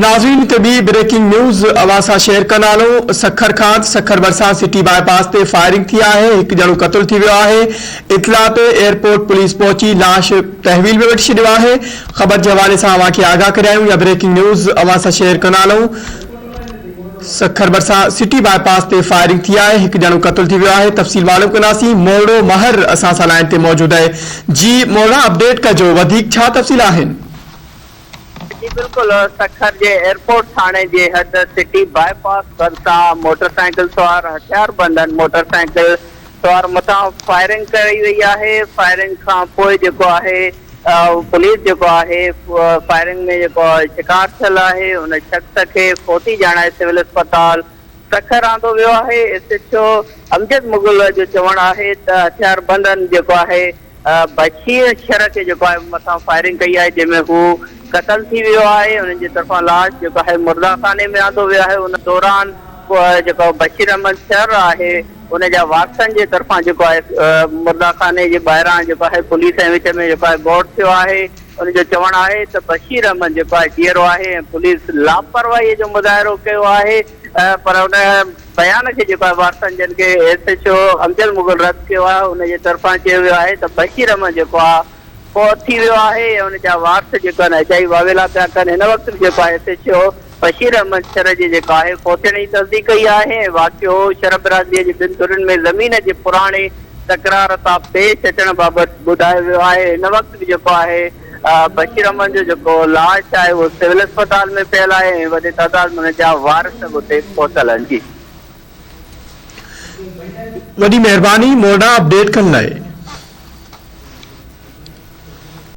ناظرين هتي ٻي بريڪنگ نيوز اوهان سان شيئر ڪندا هلون سکر کان سکر ڀرسان سٽي باء پاس تي فائرنگ ٿي آهي هڪ ڄڻو قتل ٿي ويو آهي اطلاع تي ايئرپورٽ پوليس پهچي لاش تحويل ۾ وٺي ڇڏيو آهي خبر جي حوالي سان اوهان کي آگاهه ڪري آيون يا بريڪنگ نيوز اوهان سان شيئر ڪندا هلون سکر ڀرسان سٽي باء پاس تي فائرنگ ٿي آهي هڪ ڄڻو قتل ٿي ويو آهي تفصيل معلوم ڪنداسين مورڙو مهر اسان سان لائين تي موجود آهي جي مورڙا اپڊيٽ ڪجو وڌيڪ ڇا تفصيل آهن. جي بلڪل سکر جي ايئرپورٽ ٿاڻي جي حد سٽي باء پاس ڀرسان موٽر سائيڪل سوار هٿياربندن موٽر سائيڪل سوار مٿان فائرنگ ڪئي وئي آهي فائرنگ کان پوء جيڪو آهي پوليس جيڪو آهي فائرنگ ۾ جيڪو شڪار ٿيل آهي ان شخص کي فوتي ڄاڻائي سول اسپتال سکر آندو ويو آهي S H O Amjad Mughal جو چوڻ آهي ته هٿياربندن جيڪو آهي بشير شر کي جيڪو آهي مٿان فائرنگ ڪئي آهي جنهن ۾ هو قتل ٿي ويو آهي انهن جي طرفان لاش جيڪو آهي مرده خاني ۾ آندو ويو آهي ان دوران جيڪو بشير احمد شر آهي ان جا وارثن جي طرفان جيڪو آهي مرده خاني جي ٻاهران جيڪو آهي پوليس ۽ وچ ۾ جيڪو آهي گوڙ ٿيو آهي ان جو چوڻ آهي ته بشير احمد جيڪو آهي جيئرو آهي ۽ پوليس لاپرواهي جو مظاهرو ڪيو آهي پر ان بيان کي جيڪو آهي وارثن جن کي S H O Amjad Mughal رد ڪيو آهي ان جي طرفان چيو ويو آهي ته بشير احمد جيڪو آهي فوت ٿي ويو آهي ۽ ان جا وارث جيڪو آهن اجائي واويلا پيا ڪن هن وقت به جيڪو آهي S H O Bashir Ahmed Shar جي جيڪو آهي فوت ٿيڻ جي تصديق ڪئي آهي ۽ واقعو شر برادري جي ٻن ڌرين ۾ زمين جي پراڻي تڪرار تان پيش اچڻ بابت ٻڌايو ويو آهي هن وقت به جيڪو آهي بشير احمد جو جيڪو لاش آهي اهو سول اسپتال ۾ پيل آهي ۽ وڏي تعداد ۾ ان جا وارث به اتي پهتل آهن جي. وڏي مهرباني مورڙا اپڊيٽ ڪرڻ لاء.